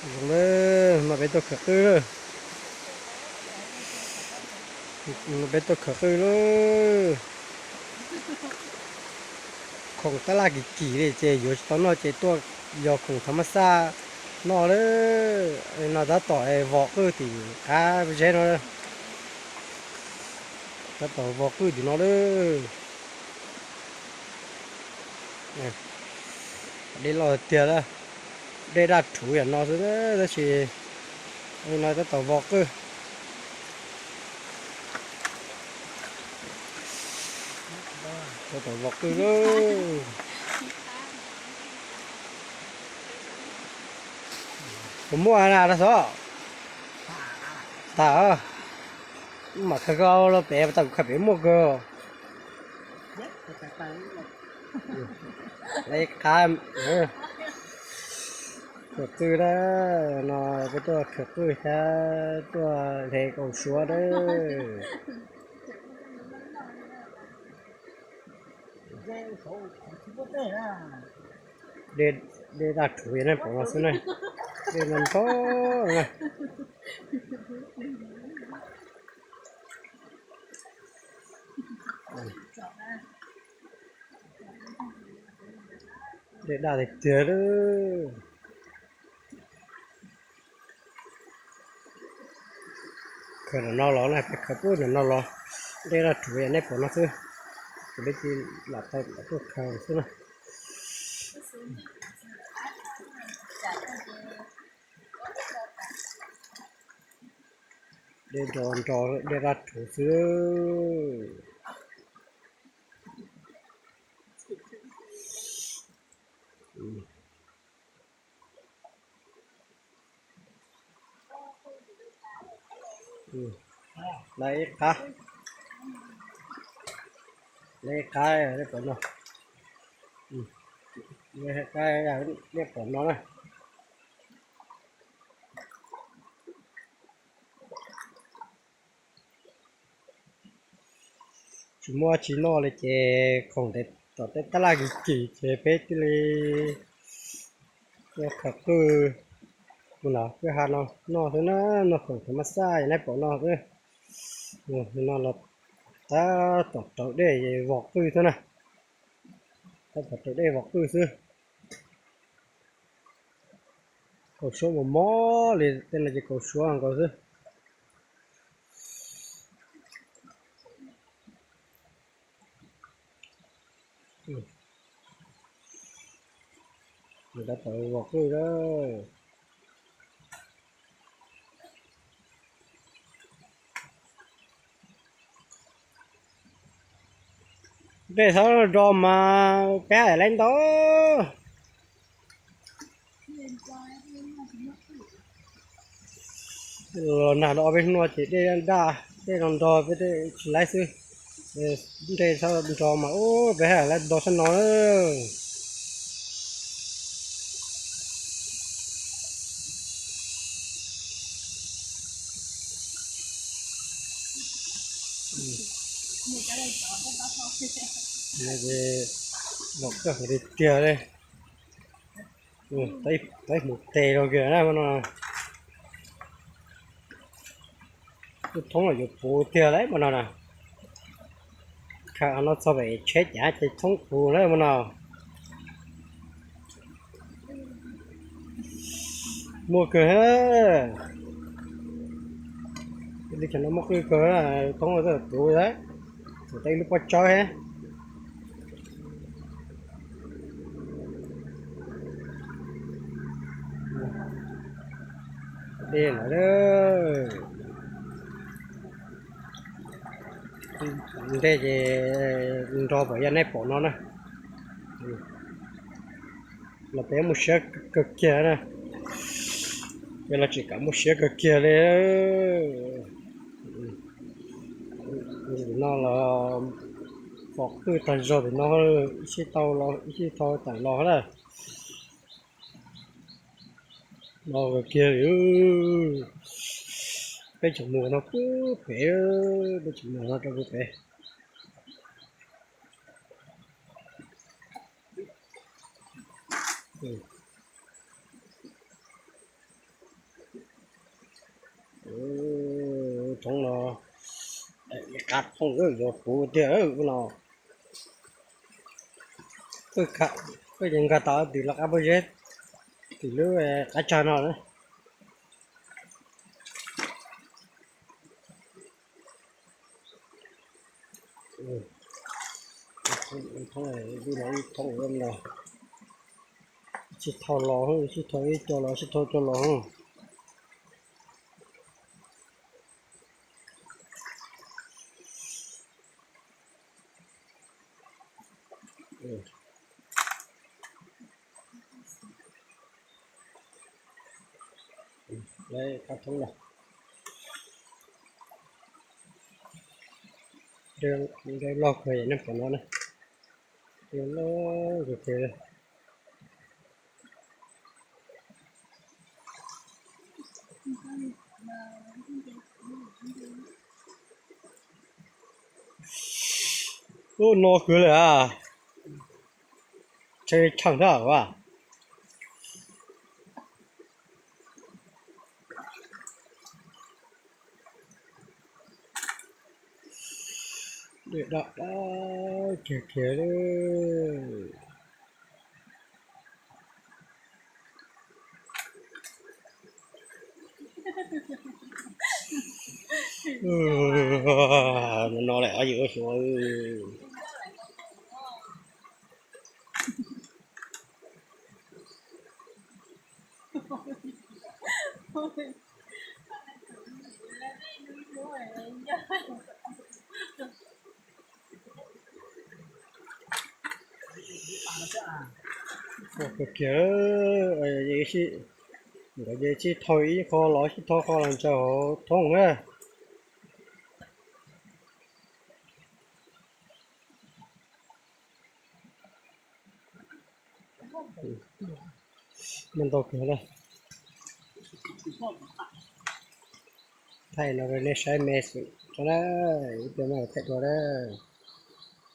Zoo lawm, no peb tuaj khawv qwj lawm. No peb tuaj khawv qwj lawm. Khoom tab laj kim kim li ces yuav tsis tau noj ces tuaj yog khoom thav mab xaj noj lawm. No tab tom vos qwj tim qab zeb no. Tab tom vos qwj tim no lawm. Dej loj tiag lawm. Dej daj rhuv yam no xwb tab sis no tab tom vos qwj. Tab tom vos qwj lawm. Puas muaj na dab xov? Tas, mam khaws koj los pem, tas kuv khaws pem muaj kawg. Lawv qab khawv qwj na, no peb tuaj khawv qwj thiab tuaj hle kaus suab na. Dej daj rhuv nej pom no xwb na, dej no nrog na. Dej daj tiag tiag lawm. Khaws ntawm no los na, peb khaws pub ntawm no los, dej daj rhuv nej pom no xwb. Kuv peb cia lam tau tuaj khaws xwb na. Dej nrog nrog dej daj rhuv xwb. Lawv ib qab, lawv ib qab nej pom no, lawv ib qab nej pom no na. Tsis muaj tsis noj li ces khoom tom tej tab laj kim kim ces peb thiaj li tuaj khawv qwj mus nram kwj ha no noj xwb na, noj khoom thav mab xaj nej pom no xwb. No los tab tom raug dej vos qwj xwb na, tab tom raug dej vos qwj xwb. Kaus suab mos mos li tej no ces kaus suab nkaus xwb. Tab tom vos qwj lawm. Dej txhob nro mas peb haj yam laib ntau. Los nag no ob peb hnub no ces dej daj, dej no nrog peb tsis laib xwb. Dej txhob nro mas ub peb haj yam laib ntau sab no. Los kawg hauv tiag tiag li. Tab mus tes rau kiag na no. Lub thoob los yuav puv tiag lawm mas no na. Khaws no txog pem tsheb cav ces thoob puv lawm mas no. Muaj kawg. Li cas no muaj qwj kawg, thoob puv lawm. Txog tej lub pob tsawb thiab. Dej lawm. Dej ces nrog pem yam nej pom no na. Los peb muaj siab kawg kiag na. Peb los tseem kam muaj siab kawg kiag li. Tim no los vos qwj tag zog tim no, ib sij tau los ib sij tau tawm los na. No kawg kiag li. Peb tseem mus no puag pem, peb tseem mus no rau puag pem. Thoob no, qab thoob yuav puv tiag no. Koj yeej nkag tau tim lub qab pob zeb, tim lub qab tsag no na. Thoob no, thoob no, sib thau los, sib thau ib co los, sib thau co los. Lawv qab thoob no, loj kawg nej pom no na. Loj kawg. Ub, no kawg li a. Tshav tshav thab a. Dej daj daj kiag kiag li. No lawm os yawm ua xyuas. Kiag, nkawd ces sib thau ib qho los sib thau qho los ntsaws hauv thoob na. Muaj ntau kawg na. Thaij no rau nej saib me xwb tso na, ib pliag mam thaij dua na.